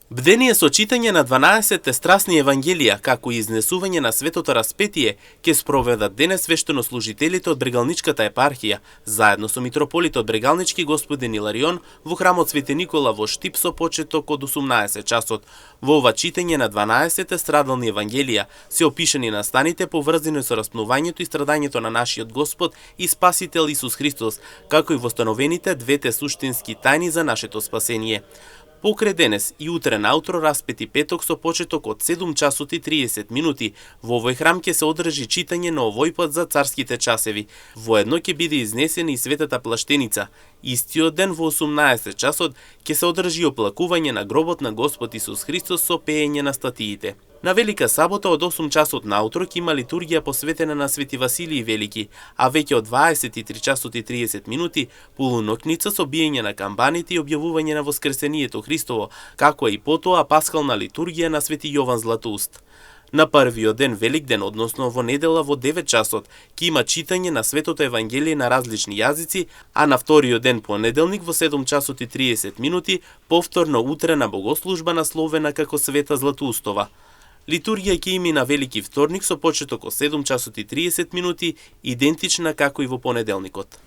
Бдение со читање на 12 страсни евангелија, како и изнесување на светото распетие, ќе спроведат денес свештенослужителите од Брегалничката епархија, заедно со митрополитот Брегалнички господин Иларион во храмот Свети Никола во Штип со почеток од 18 часот. Во ова читање на 12 страдални евангелија се опишани настаните поврзани со распнувањето и страдањето на нашиот Господ и Спасител Исус Христос, како и востановените двете суштински тајни за нашето спасение. Покрај денес и утре наутро распети петок со почеток од 7 часот и 30 минути, во овој храм ќе се одржи читање на овој пат за царските часеви. Воедно ќе биде изнесена и светата плаштеница. Истиот ден во 18 часот ќе се одржи оплакување на гробот на Господ Исус Христос со пеење на статиите. На Велика сабота од 8 часот наутро ќе има литургија посветена на Свети Василий Велики, а веќе од 23 часот и 30 минути полунокница со биење на камбаните и објавување на Воскресението Христово, како и потоа паскална литургија на Свети Јован Златоуст. На првиот ден Великден, односно во недела во 9 часот, ќе има читање на Светото Евангелие на различни јазици, а на вториот ден понеделник во 7 часот и 30 минути повторно утрена богослужба насловена како Света Златоустова. Литургија ќе има на Велики вторник со почеток од 7 часот и 30 минути, идентична како и во понеделникот.